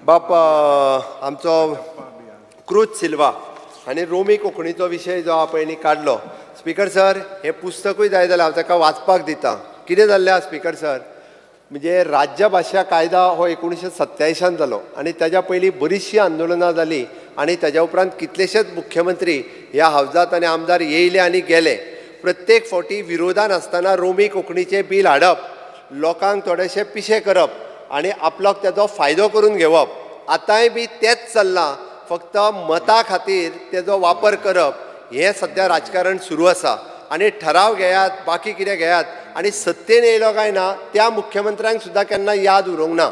बाप आमचो क्रूज सिल्वा आनी रोमी कोंकणीचो विशय जो आहा पळय न्ही काडलो. स्पिकर सर, हें पुस्तकूय जाय जाल्यार हांव ताका वाचपाक दिता. कितें जाल्लें आहा स्पिकर सर, म्हणजे राज्यभाशा कायदा हो 1987 जालो आनी ताज्या पयलीं बरीचशीं आंदोलनां जालीं आनी ताज्या उपरांत कितलेशेच मुख्यमंत्री ह्या हावजात आनी आमदार येयले आनी गेले. प्रत्येक फावटी विरोधान आसतना रोमी कोंकणीचें बील हाडप, लोकांक थोडेशें पिशें करप आनी आपलोक तेजो फायदो करून घेवप. आतांय बी तेंच चल्लां, फक्त मतां खातीर तेजो वापर करप हें सद्या राजकारण सुरू आसा. आनी ठराव घेयात, बाकी कितें घेयात, आनी सत्तेन येयलो काय ना त्या मुख्यमंत्र्यांक सुद्दां केन्ना याद उरूंक ना.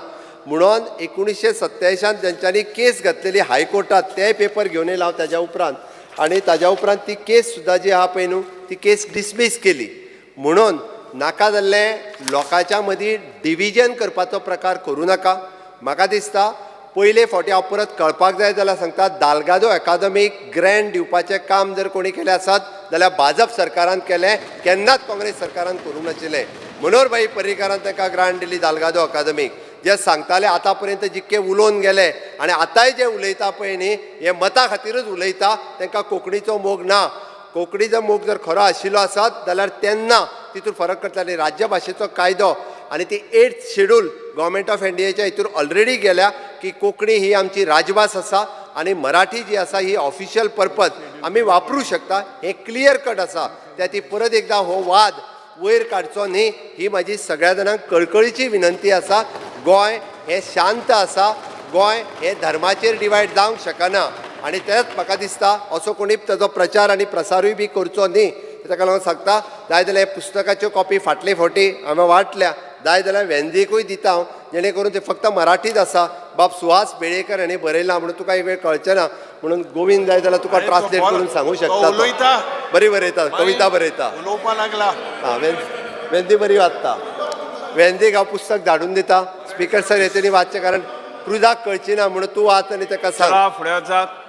म्हणून 1987 तेंच्यांनी केस घातलेली हायकोर्टात, तेय पेपर घेवन येयला हांव ताज्या उपरांत. आनी ताज्या उपरांत ती केस सुद्दां जी आहा पळय न्हू, ती केस डिसमीस केली. म्हणून नाका जाल्लें लोकांच्या मदीं डिविजन करपाचो प्रकार करूं नाका. म्हाका दिसता पयले फावटी हांव परत कळपाक जाय जाल्यार सांगता, दालगादो एकादमीक ग्रँट दिवपाचें काम जर कोणी केलें आसत जाल्यार भाजप सरकारान केलें, केन्नाच काँग्रेस सरकारान करूंक नाशिल्लें. मनोहर भाई पर्रीकारान ताका ग्रांट दिली दालगादो अकादमीक. जे सांगताले आतां पर्यंत जितके उलोवन गेले आनी आतांय जे उलयता पळय न्ही, हे मतां खातीरूच उलयता, तांकां कोंकणीचो मोग ना. कोंकणीचो मोग जर खरो आशिल्लो आसत जाल्यार तेन्ना तितून फरक करता. आनी राज्यभाशेचो कायदो आनी ती एट्थ शेड्यूल गव्हर्मेंट ऑफ इंडियाच्या हितून ऑलरेडी गेल्या की कोंकणी ही आमची राजभास आसा आनी मराठी जी आसा ही ऑफिशियल पर्पज आमी वापरूं शकता, हें क्लियर कट आसा. त्या ती परत एकदां हो वाद वयर काडचो न्ही ही म्हाजी सगळ्या जाणांक कळकळीची विनंती आसा. गोंय हें शांत आसा, गोंय हें धर्माचेर डिवायड जावंक शकना आनी तेंच म्हाका दिसता असो कोणी ताजो प्रचार आनी प्रसारूय बी करचो न्ही. ताका लागून सांगता, जाय जाल्यार पुस्तकाच्यो कॉपी फाटले फावटी हांवें वांटल्या, जाय जाल्यार वेंदीकूय दिता हांव, जेणे करून ते फक्त मराठीच आसा. बाब सुहास बेळेकर हांणी बरयलां म्हणून तुका एक वेळ कळचें ना, म्हणून गोविंद जाय जाल्यार तुका अरे तो ट्रान्सलेट करून सांगू तो शकता तो. उलयता. बरी बरयता, कविता बरयता. उलोवपा लागला. हां, वेंदी बरी वाचता. वेंदीक हांव पुस्तक धाडून दिता. स्पिकर सर, हेतेनी वाचचें, कारण क्रुजाक कळची ना म्हणून तूं वाच आनी ताका सांग. चला, फुडें वचात.